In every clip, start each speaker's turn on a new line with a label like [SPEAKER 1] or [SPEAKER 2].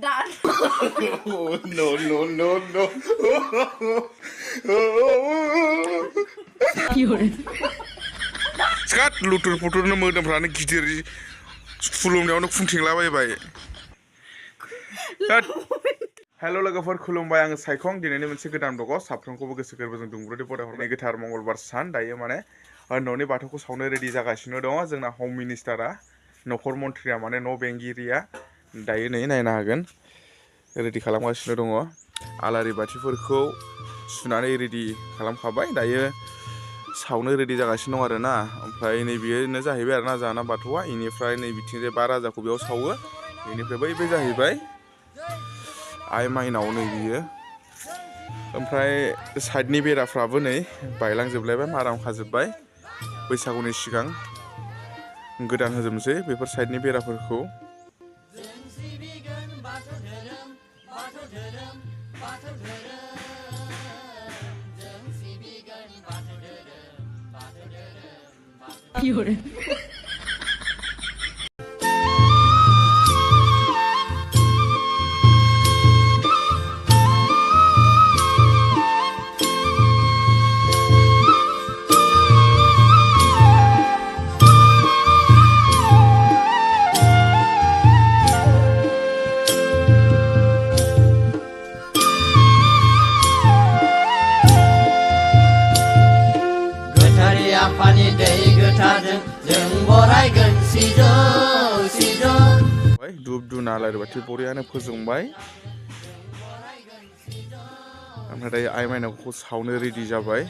[SPEAKER 1] done.
[SPEAKER 2] Oh, no. Skat lutur-puturnya modomफ्रानो गिदिर खुलुमनायावनो खुंथिंलाबायबाय हेल' लोगोफोर खुलुमबाय आङो साइखं दिनैनि मोनसे गोदान ब्लगाव साफ्रोमखौबो गोसो गोरबोजों दुंब्रुदै बरायहरनाय गोथार मंगलबार सान दायो माने न'नि बाथौखौ सावनो रेडि जागासिनो दङ जोंना हम मिनिस्टारा नखर मन्थ्रिया माने न' बेंगिरिया दायो नै नायनो हागोन रेडि खालामगासिनो दङ आलारि बाथिफोरखौ सुनानै रेडि खालामखाबाय दायो सावनो रेडि जागासिनो दं आरोना ओमफ्राय नै बेनो जाहैबाय आरोना जाना बाथौआ इनिफ्राय नै बिथिंजाय बा राजाखौ बेयाव सावो इनिफ्राय बै जाहैबाय आइ माइनाव नै बियो ओमफ्राय साइडनि बेराफ्राबो नै बायलांजोबलायबाय माराम खाजोबबाय बैसागुनि सिगां गोदान होजोबनोसै बेफोर साइडनि बेराफोरखौ
[SPEAKER 3] Pani day gothar जों बरायगोन सिजौ
[SPEAKER 2] धुप धुना आलारि बाथि बरियानो फोजोंबाय ओमफ्राय दायो आइ माइनावखौ सावनो रेडि जाबाय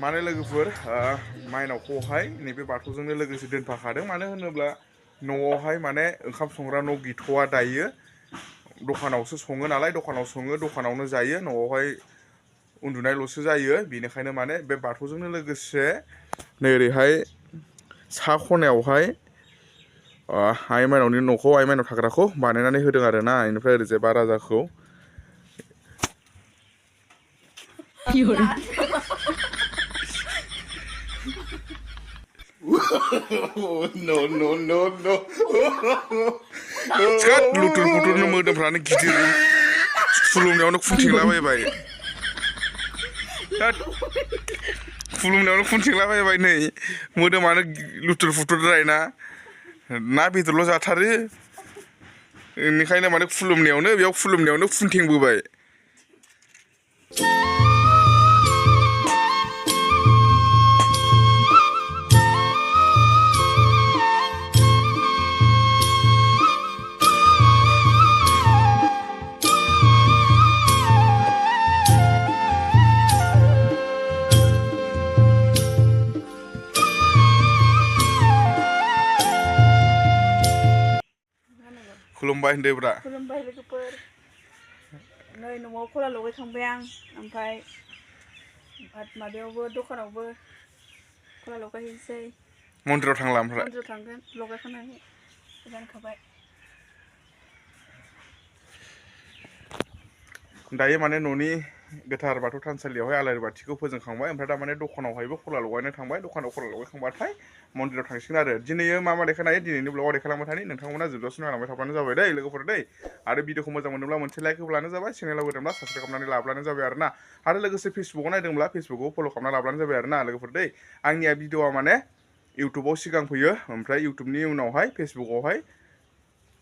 [SPEAKER 2] माने लोगोफोर माइनावखौहाय नैबे बाथौजोंनो लोगोसे दोनफाखादों मानो होनोब्ला न'आवहाय माने ओंखाम संग्रा न' गैथ'वा दायो दखानावसो सङो नालाय दखानावनो जायो न'आवहाय उन्दुनायल'सो जायो बेनिखायनो माने बे बाथौजोंनो लोगोसे नै ओरैहाय सा खनायावहाय आइ माइनावनि न'खौ आइ माइनाव थाग्राखौ बानायनानै होदों आरोना इनिफ्राय ओरैजाय बा राजाखौ no skat lutur-puturnya modomफ्रानो गिदिर खुलुमनायावनो खुंथिंलाबायबाय खुलुमनायावनो खुंथिंलाबायबाय नै मोदोमानो लुथुर-फुथुरद्रायना ना बेदरल' जाथारो बेनिखायनो माने खुलुमनायावनो खुंथिंबोबाय खुलुमबाय होनदोब्रा
[SPEAKER 1] खुलुमबाय लोगोफोर नै न'आव खला लगायखांबाय आं ओमफ्राय माबायावबो दखानावबो खला लगायहैनोसै
[SPEAKER 2] मन्दिराव थांला ओमफ्राय
[SPEAKER 1] मन्दिराव थांगोन लगायखांनानै जानखाबाय
[SPEAKER 2] दायो माने न'नि गोथार बाथौ थानसालियावहाय आलारि बाथिखौ फोजोंखांबाय ओमफ्राय दा माने दखानावहायबो खला लगायनो थांबाय दखानाव खला लगायखांबाथाय मन्दिराव थांसिगोन आरो दिनैयो मा देखायनो हायो दिनैनि ब्लगाव देखायलांबाय थानि नोंथांमोना जोबजासिम नायलांबाय थाब्लानो जाबाय दै लोगोफोर दै आरो भिडिअखौ मोजां मोनोब्ला मोनसे लाइक होब्लानो जाबाय चेनेलाव गोदानब्ला साबसक्राइब खालामनानै लाब्लानो जाबाय आरोना आरो लोगोसे फेसबुकाव नायदोंब्ला फेसबुकाव फल' खालामना लाब्लानो जाबाय आरोना लोगोफोर दै आंनिया भिडिअआ माने इउटुबाव सिगां फैयो ओमफ्राय इउटुबनि उनावहाय फेसबुकावहाय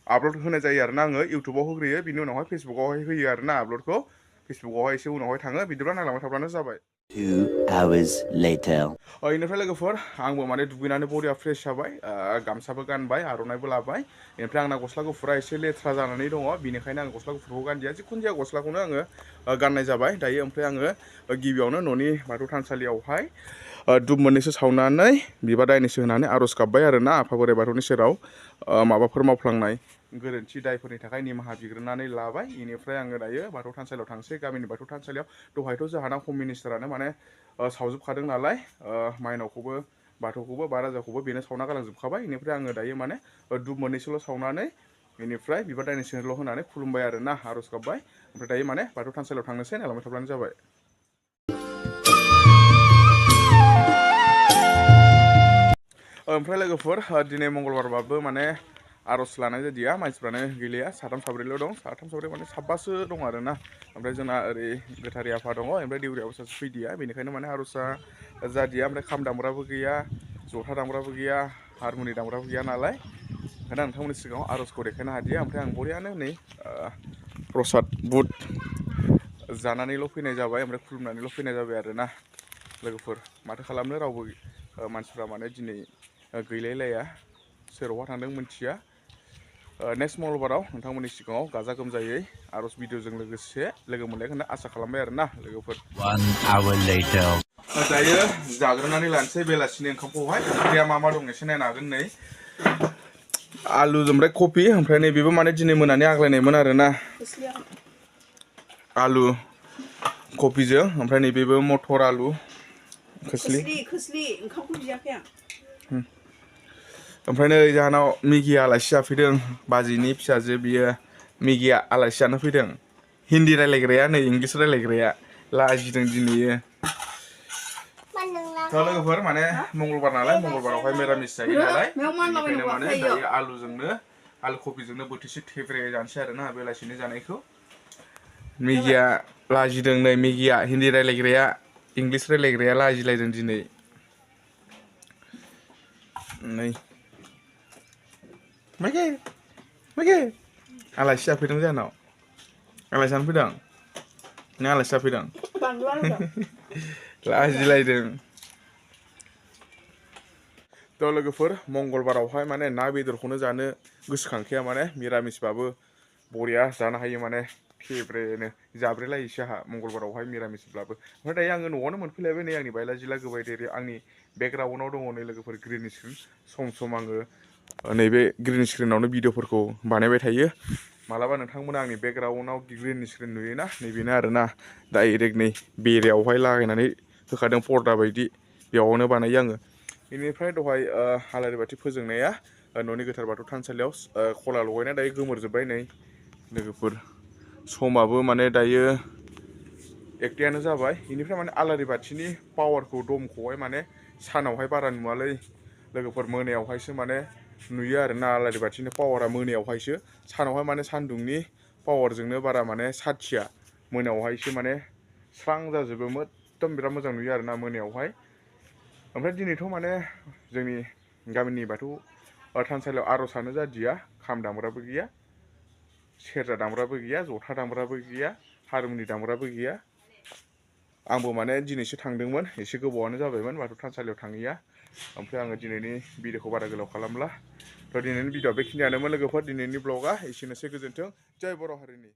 [SPEAKER 2] आपल'ड होनाय जायो आरोना आङो इउटुबाव होग्रोयो बिनि उनावहाय फेसबुकावहाय होयो आरोना आपल'डखौ फेसबुकावहाय एसे उनावहाय थाङो बिदिब्ला नायलांबाय थाब्लानो जाबाय
[SPEAKER 3] 2 hours later
[SPEAKER 2] इनिफ्राय लोगोफोर आंबो माने दुगैनानै बरिया फ्रेश जाबाय गामसाबो गानबाय आर'नाइबो लाबाय इनिफ्राय आंना गस्ला गुफुरा एसे लेथ्रा जानानै दङ बिनिखायनो आं गस्ला गुफुरखौ गानदिया जिखुनु जाया गस्लाखौनो आङो गाननाय जाबाय दायो ओमफ्राय आङो गिबियावनो न'नि बाथौ थानसालियावहाय धुप मोननैसो सावनानै बिबार दाइनैसो होनानै आर'ज गाबबाय आरोना आफा बोराइ बाथौनि सेराव माबाफोर मावफ्लांनाय गोरोन्थि दायफोरनि थाखाय निमाहा बिग्रोनानै लाबाय इनिफ्राय आङो दायो बाथौ थानसालियाव थांसै गामिनि बाथौ थानसालियाव दहायथ' जोंहाना हम मिनिस्टारानो माने सावजोबखादों नालाय माइनावखौबो बाथौखौबो बा राजाखौबो बेनो सावना गालांजोबखाबाय इनिफ्राय आङो दायो माने धुप मोननैसोल' सावनानै इनिफ्राय बिबार दाइनैसोल' होनानै खुलुमबाय आरोना आर'ज गाबबाय ओमफ्राय दायो माने बाथौ थानसालियाव थांनोसै नायलांबाय थाब्लानो जाबाय ओमफ्राय लोगोफोर दिनै मंगलबारबाबो माने आर'ज लानाय जादिया मानसिफ्रानो गैलिया साथाम साब्रैल' दं साथाम साब्रै माने साबासो दं आरोना ओमफ्राय जोंना ओरै गोथारि आफा दङ ओमफ्राय देउरियाबो सासे फैदिया बेनिखायनो माने आर'जआ जादिया ओमफ्राय खाम दामग्राबो गैया जथा दामग्राबो गैया हारमुनि दामग्राबो गैया नालाय ओंखायनो आं नोंथांमोननि सिगाङाव आर'जखौ देखायनो हादिया ओमफ्राय आं बरियानो नै प्रसाद बुट जानानैल' फैनाय जाबाय ओमफ्राय खुलुमनानैल' फैनाय जाबाय आरोना लोगोफोर माथो खालामनो रावबो मानसिफ्रा माने दिनै गैलायलाया सोरावबा थांदों मिथिया नेक्स्ट मंगलबाराव नोंथांमोननि सिगाङाव गाजा गोमजायै आर'ज भिडिअजों लोगोसे लोगो मोनलायगोन आसा खालामबाय आरोना लोगोफोर
[SPEAKER 3] 1 hour later.
[SPEAKER 2] दायो जाग्रोनानै लानोसै बेलासिनि ओंखामखौहाय ओंख्रिया मा मा दं एसे नायनो हागोन नै आलु ओमफ्राय कफि ओमफ्राय नैबेबो माने दिनै मोनानि आग्लायनायमोन आरोना आलु कफिजों ओमफ्राय नैबेबो मटर आलु
[SPEAKER 1] खोस्लि ओंखामखौ बियाखै आं
[SPEAKER 2] ओमफ्राय नै जाहानाव मेगि आलासि जाफैदों बाजैनि फिसाजो बियो मेगि आलासि जानो फैदों हिन्दी रायलायग्राया नै इंलिस रायलायग्राया लाजिदों दिनैयो थ' लोगोफोर माने मंगलबार नालाय मंगलबारावहाय मिरामिस जायो नालाय बेनिखायनो माने दायो आलु कफिजोंनो बोथिसे थेब्रे जानोसै आरोना बेलासिनि जानायखौ मेगिया लाजिदों नै मेगिया हिन्दी रायलायग्राया इंलिस रायलायग्राया लाजिलायदों दिनै नै मेगि आलासि जाफैदों जोंनाव आलासि जानो फैदों नों आलासि जाफैदों लाजिलायदों थ' लोगोफोर मंगलबारावहाय माने ना बेदरखौनो जानो गोसोखांखाया माने मिरामिसबाबो बरिया जानो हायो माने फेब्रेनो जाब्रेलायोसो आंहा मंगलबारावहाय मिरामिसब्लाबो ओमफ्राय दायो आङो न'आवनो मोनफैलायबाय नै आंनि बायला जिला गोबाय देरि आंनि बेकग्राउन्डआव दङ नै लोगोफोर ग्रिन स्क्रिन सम आङो नैबे ग्रिन स्क्रिनावनो भिडिअफोरखौ बानायबाय थायो मालाबा नोंथांमोना आंनि बेकग्राउन्डआव ग्रिन स्क्रिन नुयोना नैबेनो आरोना डाइरेक्ट नै बेरायावहाय लागायनानै होखादों पर्दा बायदि बेयावनो बानायो आङो बेनिफ्राय दहाय आलारि बाथि फोजोंनाया न'नि गोथार बाथौ थानसालियाव खला लगायना दायो गोमोरजोब्बाय नै लोगोफोर समाबो माने दायो 1थायानो जाबाय बेनिफ्राय माने आलारि बाथिनि पावारखौ दमखौहाय माने सानावहाय बारा नुवालै लोगोफोर मोनायावहायसो माने नुयो आरोना आलारि बाथिनि पावारा मोनायावहायसो सानावहाय माने सान्दुंनि पावारजोंनो बारा माने साथिया मोनायावहायसो माने स्रां जाजोबो एकदम बिराद मोजां नुयो आरोना मोनायावहाय ओमफ्राय दिनैथ' माने जोंनि गामिनि बाथौ थानसालियाव आर'जआनो जादिया खाम दामग्राबो गैया सेरजा दामग्राबो गैया जथा दामग्राबो गैया हारमुनि दामग्राबो गैया आंबो माने दिनैसो थांदोंमोन एसे गोबावानो जाबायमोन बाथौ थानसालियाव थाङैया ओमफ्राय आङो दिनैनि भिडिअखौ बारा गोलाव खालामला थ' दिनैनि भिडिअआ बेखिनियानोमोन लोगोफोर दिनैनि ब्लगा एसेनोसै गोजोन्थों जय बर' हारिनि